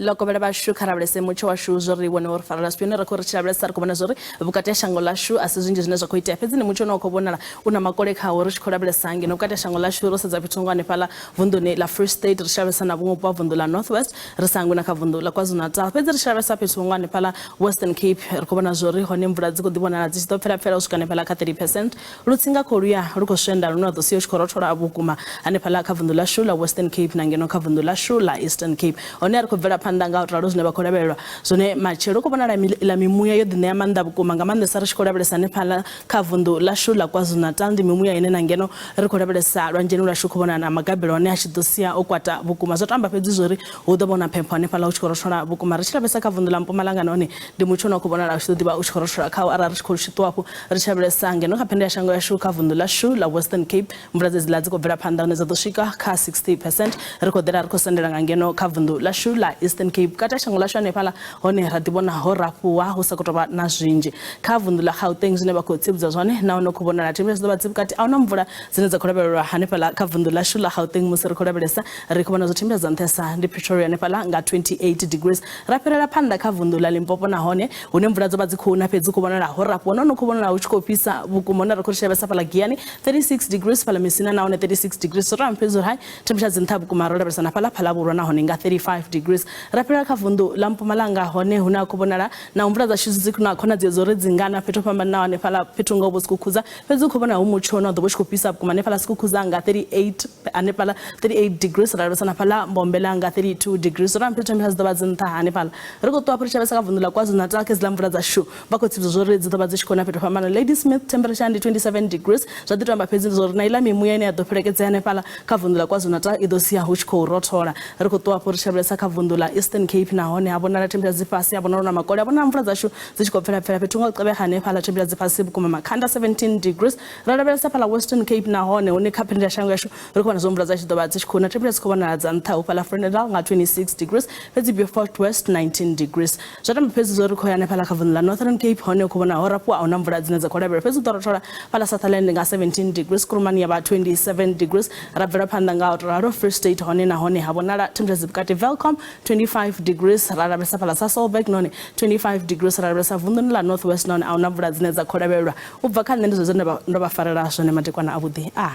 Ḽo kovhela vhashu kha lavhelese mutsho washu zwo ri wone wo ri farela zwifhio. Ri khou ri tshi lavhelesa ri khou vhona zwori vhukati ha shango ḽashu a si zwinzhi zwine zwa khou itea, fhedzi ndi mutsho une wa khou vhonala u na makole khawo. Ri tshi khou lavhelesa ngeno vhukati ha shango ḽashu ro sedza fhethu nga hanefhaḽa vunḓuni ḽa Free State, ri tshi lavhelesa na vhuṅwe vhupo ha vunḓu ḽa North West, ri sa hangwi na kha vunḓu ḽa KwaZulu-Natal. Fhedzi ri tshi lavhelesa fhethu nga hanefhaḽa Western Cape ri khou vhona zwori hone mvula dzi khou ḓi vhonala dzi tshi ḓo pfela pfela u swika hanefhaḽa kha 30%. Lutsinga khou luya lu khou swenda lune lwa ḓo sia u tshi khou rothola vhukuma hanefhaḽa kha vunḓu ḽashu ḽa Western Cape na ngeno kha vunḓu ḽashu ḽa Eastern Cape. Hone ri khou bvela phanḓa nga u ralo zwine vha khou lavhelelwa zwone matshelo. Khou vhonala iḽa mimuya yo ḓiṋea maanḓa vhukuma, nga maanḓesa ri tshi khou lavhelesa hanefhaḽa kha vunḓu ḽashu ḽa KwaZulu-Natal. Ndi mimuya ine na ngeno ri khou lavhelesa lwanzheni lwashu khou vhona na magabelo hone a tshi ḓo sia o kwata vhukuma. Zwo tamba fhedzi zwori hu ḓo vha hu na phepho hanefhaḽa hu tshi khou rothola vhukuma. Ri tshi lavhelesa kha vunḓu ḽa Mpumalanga nahone ndi mutsho une wa khou vhonala u tshi ḓo ḓivha u tshi khou rothola khawo arali ri tshi khou tshi ṱuwa hafhu ri tshi lavhelesa ngeno kha phendo ya shango yashu kha vunḓu ḽashu ḽa Western Cape. Mvula dzedziḽa dzi khou bvela phanḓa hune dza ḓo swika kha 60%. Ri khou ḓela ri khou sendela nga ngeno kha vunḓu ḽashu ḽa Eastern Cape. Vhukati ha shango ḽashu hanefhaḽa hone ra ḓi vhona ho rafhuwa hu sa khou tou vha na zwinzhi. Kha vunḓu ḽa Gauteng zwine vha khou tsivhudza zwone nahone khou vhonala thembela dzi ḓo vha dzi vhukati, a huna mvula dzine dza khou lavhelelwa hanefhaḽa kha vunḓu ḽashu ḽa Gauteng. Musi ri khou lavhelesa ri khou vhona zwo thembela dza nṱhesa ndi Pretoria hanefhaḽa nga 28 degrees. Ra fhirela phanḓa kha vunḓu ḽa Limpopo nahone hune mvula dzo vha dzi khou na fhedzi khou vhonala ho rafhuwa nahone khou vhonala hu tshi khou fhisa vhukuma, hune ra khou ri lavhelesa fhaḽa Giyani 36 degrees, fhaḽa Messina nahone 36 degrees. Zwo tou fhedzi uri hai thembela dzi nṱha vhukuma ro lavhelesa na fhaḽa Phalaborwa nahone nga 35 degrees. Ra fhirela kha vunḓu ḽa Mpumalanga hone hune ha khou vhonala na mvula dzashu dzi na khonadzeo dzo uri dzi ngana fhethu ho fhambananaho hanefhaḽa fhethu nga vho Skukuza, fhedzi hu khou vhona hu mutsho une wa ḓo vha u tshi khou fhisa vhukuma hanefhaḽa Skukuza nga 38, hanefhaḽa 38 degrees. Ra lavhelesa na fhaḽa Mbombela nga 32 degrees. Ro amba thembela dzi ḓo vha dzi nṱha hanefhaḽa. Ri khou ṱuwa hafhu ri tshi lavhelesa kha vunḓu ḽa KwaZulu-Natal kha hedziḽa mvula dzashu vha khou tsivhudza zwori dzi ḓo vha dzi tshi khou na fhethu ho fhambanaho. Ladysmith temperature ndi 27 degrees. Zwa ḓi to amba fhedzi ndi zwori na iḽa mimuya ine ya ḓo fhelekedzea hanefhaḽa kha vunḓu ḽa KwaZulu-Natal i ḓo sia hu tshi khou rothola. Ri khou ṱuwa hafhu ri tshi lavhelesa kha vunḓu ḽa Eastern Cape nahone ha vhonala thembela dzi fhasi, ha vhonala na makole, ha vhonala mvula dzashu dzi tshi khou pfela pfela fhethu nga u qevhega hanefhaḽa thembela dzi fhasi vhukuma Makhanda 17 degrees. Ra lavhelesa fhaḽa Western Cape nahone hune kha phendelea shango yashu ri khou vhona zwo mvula dza tshi ḓo vha dzi tshi khou na thembela dzi khou vhonala dza nṱha hu fhaḽa Vredendal nga 26 degrees, fhedzi Beaufort West 19 degrees. Zwa tamba fhedzi zwo ri khou ya hanefhaḽa kha vunḓu ḽa Northern Cape hone khou vhona ho rafhuwa, a huna mvula dzine dza khou lavhelelwa, fhedzi u ḓo rothola fhaḽa Sutherland nga 17 degrees, Kuruman ya vha 27 degrees. Ra bvela phanḓa nga u ralo Free State hone nahone ha vhonala thembela dzi vhukati, Welkom 25 degrees. Ra lavhelesa fhaḽa Sasolburg nahone 25 degrees. Ra lavhelesa vunḓuni ḽa North West nahone a huna mvula dzine dza khou lavhelelwa. U bva kha nṋe ndi zwezwo ndo vha farela zwone madekwana avhuḓi a.